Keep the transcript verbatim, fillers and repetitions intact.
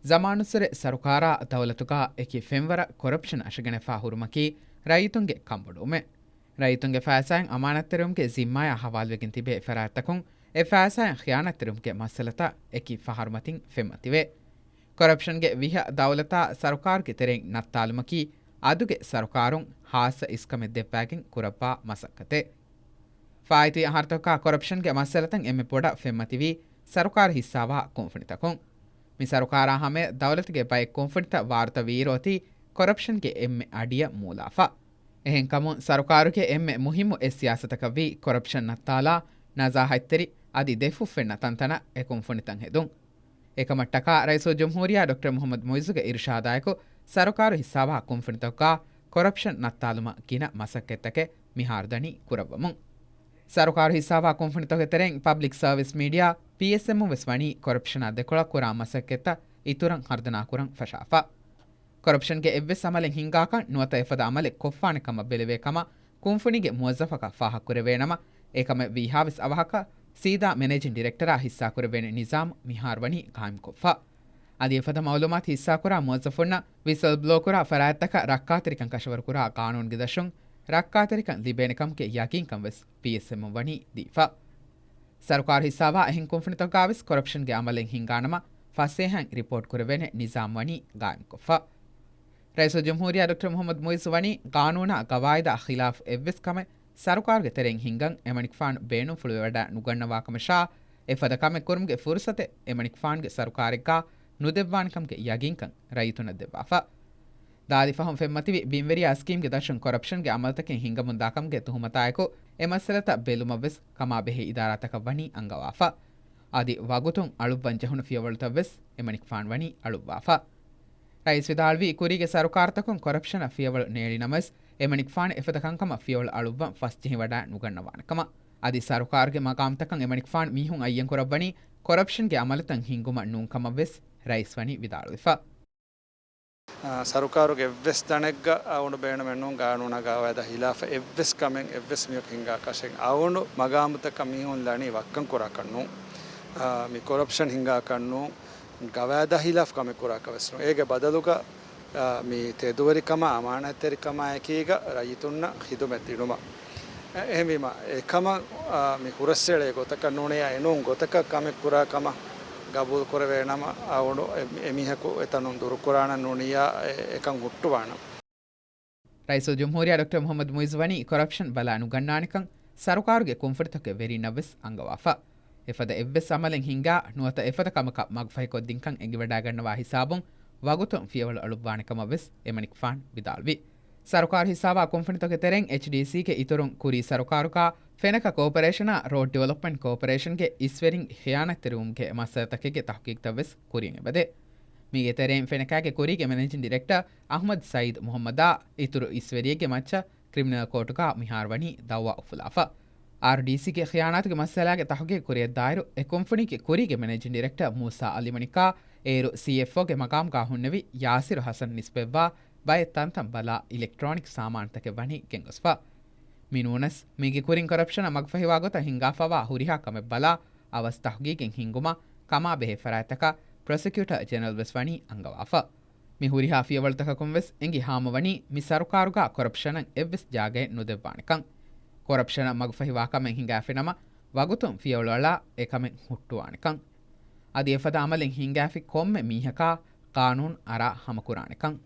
ޒަމާނުއްސުރެ ސަރުކާރާ ދައުލަތުގަ އެކި ފެންވަރަށް ކޮރަޕްޝަން އަށިގަނެފާ ހުރުމަކީ ރައްޔިތުންގެ ކަންބޮޑުވުމެއް. ރައްޔިތުންގެ ފައިސާއިން އަމާނަތްތެރިވުމުގެ ޒިންމާޔާ ހަވާލުވެގެން ތިބޭ ފަރާތްތަކުން އެ ފައިސާއިން ޚިޔާނާތްތެރިވުމުގެ މައްސަލަތައް އެކި ފަހަރުމަތިން ފެންމަތިވޭ. ކޮރަޕްޝަންގެ ވިހަ ދައުލަތާ ސަރުކާރުގެ ތެރެއިން ނައްތާލުމަކީ އަދުގެ ސަރުކާރުން ހާއްސަ އިސްކަމެއް ދެއްވާގެން ކުރައްވާ މަސައްކަތެއް. ފާއިތުވި އަހަރުތަކާ ކޮރަޕްޝަންގެ މައްސަލަތައް އެންމެ ބޮޑަށް ފެންމަތިވީ ސަރުކާރު ހިއްސާވާ ކުންފުނިތަކުން. މި ސަރުކާރާ ހަމަޔަށް ދައުލަތުގެ ބައެއް ކުންފުނިތައް ވާރުތަ ވީއިރު އޮތީ ކޮރަޕްޝަންގެ އެންމެ އަޑިއަށް މޫލާފަ. އެހެންކަމުން ސަރުކާރުގެ އެންމެ މުހިއްމު އެއް ސިޔާސަތަކަށްވީ ކޮރަޕްޝަން ނައްތާލާ، ނަޒާހަތްތެރި އަދި ދެފުށް ފެންނަ ތަންތަނަށް އެ ކުންފުނިތައް ހެދުން. އެކަމަށްޓަކާ ރައީސުލްޖުމްހޫރިއްޔާ ޑޮކްޓަރ މުޙައްމަދު މުޢިއްޒުގެ އިރުޝާދާއެކު ސަރުކާރު ހިއްސާވާ ކުންފުނިތަކުގަ ކޮރަޕްޝަން ނައްތާލުމަށް ގިނަ މަސައްކަތްތަކެއް މިހާރު ދަނީ ކުރައްވަމުން. ސަރުކާރު ހިއްސާވާ ކުންފުނިތަކުގެ ތެރެއިން ޕަބްލިކް ސަރވިސް މީޑިއާ، ޕީއެސްއެމުން ވެސް ވަނީ ކޮރަޕްޝަނާ ދެކޮޅަށް ކުރާ މަސައްކަތްތައް އިތުރަށް ހަރުދަނާކުރަން ފަށާފަ. ކޮރަޕްޝަންގެ އެއްވެސް އަމަލެއް ހިންގާކަށް ނުވަތަ އެފަދަ އަމަލެއް ކޮށްފާނެ ކަމަށް ބެލެވޭ ކަމަށް ކުންފުނީގެ މުވައްޒަފަކަށް ފާހަގަކުރެވޭނަމަ، އެކަމެއް ވީހާވެސް އަވަހަކަށް ސީދާ މެނޭޖިން ޑިރެކްޓަރާ ހިއްސާކުރެވޭނެ ނިޒާމު މިހާރު ވަނީ ގާއިމްކޮށްފަ. އަދި އެފަދަ މައުލޫމާތު ހިއްސާކުރާ މުވައްޒަފުންނަށް ވިސަލް ބްލޯކުރާ ފަރާތްތަކަށް ރައްކާތެރިކަން ކަށަވަރުކުރާ ގާނޫނުގެ ދަށުން ރައްކާތެރިކަން ލިބޭނެ ކަމުގެ ޔަގީންކަން ވެސް ޕީއެސްއެމުން ވަނީ ދީފަ. ސަރުކާރު ހިއްސާވާ އެހެން ކުންފުނިތަކުގައިވެސް ކޮރަޕްޝަންގެ އަމަލެއް ހިންގާނަމަ، ފަސޭހައިން ރިޕޯޓް ކުރެވޭނެ ނިޒާމް ވަނީ ގާއިމްކޮށްފަ. ރައީސުލްޖުމްހޫރިއްޔާ ޑޮކްޓަރ މުޙައްމަދު މުޢިއްޒު ވަނީ ގާނޫނާ ގަވާއިދާ ޚިލާފް އެއްވެސް ކަމެއް ސަރުކާރުގެ ތެރެއިން ހިންގަން އެމަނިކުފާނު ބޭނުންފުޅުވެވަޑައި ނުގަންނަވާކަމަށާ، އެފަދަ ކަމެއް ކުރުމުގެ ފުރުސަތެއް އެމަނިކުފާނުގެ ސަރުކާރެއްގާ ނުދެއްވާނެކަމުގެ ޔަގީންކަން ރައްޔިތުންނަށް ދެއްވާފަ. ދާދި ފަހުން ފެންމަތިވި ބިންވެރިޔާ ސްކީމްގެ ދަށުން ކޮރަޕްޝަންގެ އަމަލުތަކެއް ހިނގަމުންދާކަމުގެ ތުހުމަތާއެކު، އެ މައްސަލަތައް ބެލުމަށްވެސް ކަމާބެހޭ އިދާރާތަކަށް ވަނީ އަންގަވާފަ. އަދި ވަގުތުން އަޅުއްވަން ޖެހުނު ފިޔަވަޅުތައްވެސް އެމަނިކުފާނު ވަނީ އަޅުއްވާފަ. ރައީސް ވިދާޅުވީ، ކުރީގެ ސަރުކާރުތަކުން ކޮރަޕްޝަނަށް ފިޔަވަޅު ނޭޅިނަމަވެސް، އެމަނިކުފާނު އެފަދަ ކަންކަމަށް ފިޔަވަޅު އަޅުއްވަން ފަސްޖެހިވަޑައި ނުގަންނަވާނެކަމަށް. އަދި ސަރުކާރުގެ މަގާމްތަކަށް އެމަނިކުފާނު މީހުން އައްޔަންކުރައްވަނީ ކޮރަޕްޝަންގެ އަމަލުތައް ހިންގުމަށް ނޫންކަމަށްވެސް ރައީސް ވަނީ ވިދާޅުވެފަ. އާ، ސަރުކާރުގެ އެއްވެސް ތަނެއްގަ އައުނު ބޭނުމެއް ނޫން، ގާނޫނާ ގަވާއިދާ ހިލާފަށް އެއްވެސް ކަމެއް އެއްވެސް މީހަކު ހިންގާކަށެއް. އައުނު މަގާމުތަކަށް މީހުން ލަނީ ވައްކަން ކުރާކަށް ނޫން. އާ، މި ކޮރަޕްޝަން ހިންގާކަށް ނޫން. ގަވާއިދާ ހިލާފް ކަމެއް ކުރާކަށް ވެސް ނޫން. އޭގެ ބަދަލުގަ، އާ، މި ތެދުވެރިކަމާ އަމާނާތްތެރިކަމާ އެކީގަ ރައްޔިތުންނަށް ޚިދުމަތް ދިނުމަށް. އެ، އެހެންވީމަ، އެކަމަށް، އާ، މި ހުރަސްއެޅޭ ގޮތަކަށް ނޫނިއްޔާ އެނޫން ގޮތަކަށް ކަމެއް ކުރާ ކަމަށް ގަބޫލު ކުރެވޭނަމަ، އައުނު އެ، އެމީހަކު އެތަނުން ދުރުކުރާނަން ނޫނިއްޔާ އެ، އެކަން ހުއްޓުވާނަން. ރައީސުލްޖުމްހޫރިއްޔާ ޑޮކްޓަރ މުޙައްމަދު މުޢިއްޒު ވަނީ ކޮރަޕްޝަން ބަލާ ނުގަންނާނެކަން ސަރުކާރުގެ ކުންފުނިތަކުގެ ވެރިންނަށްވެސް އަންގަވާފަ. އެފަދަ އެއްވެސް އަމަލެއް ހިންގާ ނުވަތަ އެފަދަ ކަމަކަށް މަގުފަހިކޮށްދިންކަން އެނގިވަޑައިގަންނަވާ ހިސާބުން ވަގުތުން ފިޔަވަޅު އަޅުއްވާނެކަމަށްވެސް އެމަނިކުފާނު ވިދާޅުވި. ސަރުކާރު ހިއްސާވާ ކުންފުނިތަކުގެ ތެރެއިން އެޗްޑީސީގެ އިތުރުން ކުރީ ސަރުކާރުގާ ފެނަކަ ކޯޕަރޭޝަނާ ރޯޑް ޑިވެލޮޕްމަންޓް ކޯޕަރޭޝަންގެ އިސްވެރިން ޚިޔާނާތްތެރިވުމުގެ މައްސަލަތަކެއްގެ ތަހުގީގުތައްވެސް ކުރިއަށް އެބަދޭ. މީގެ ތެރެއިން ފެނަކާގެ ކުރީގެ މެނޭޖިން ޑިރެކްޓަރ އަޙްމަދު ސައީދު މުޙައްމަދާ އިތުރު އިސްވެރިއެއްގެ މައްޗަށް ކްރިމިނަލް ކޯޓުގާ މިހާރު ވަނީ ދައުވާ އުފުލާފަ. އާރްޑީސީގެ ޚިޔާނާތުގެ މައްސަލާގެ ތަހުގީގު ކުރިއަށްދާއިރު، އެ ކުންފުނީގެ ކުރީގެ މެނޭޖިން ޑިރެކްޓަރ މޫސާ އަލީ މަނިކާ އޭރު ސީއެފްއޯގެ މަގާމުގާ ހުންނެވި ޔާސިރު ޙަސަން ނިސްބަތްވާ ބައެއް ތަންތަން ބަލާ އިލެކްޓްރޯނިކް ސާމާނުތަކެއް ވަނީ ގެންގޮސްފަ. މިނޫނަސް، މީގެ ކުރިން ކޮރަޕްޝަނަށް މަގުފަހިވާ ގޮތަށް ހިންގާފަވާ ހުރިހާ ކަމެއް ބަލާ، އަވަސް ތަހުގީގެއް ހިންގުމަށް ކަމާބެހޭ ފަރާތްތަކަށް ޕްރޮސިކިއުޓަރ ޖެނެރަލް ވެސް ވަނީ އަންގަވާފަ. މި ހުރިހާ ފިޔަވަޅުތަކަކުން ވެސް އެނގި ހާމަވަނީ މި ސަރުކާރުގާ ކޮރަޕްޝަނަށް އެއްވެސް ޖާގައެއް ނުދެއްވާނެކަން. ކޮރަޕްޝަނަށް މަގުފަހިވާ ކަމެއް ހިނގާފިނަމަ، ވަގުތުން ފިޔަވަޅުއަޅާ އެކަމެއް ހުއްޓުވާނެކަން. އަދި އެފަދަ އަމަލެއް ހިނގާފި ކޮންމެ މީހަކާ ޤާނޫނު އަރާ ހަމަކުރާނެކަން.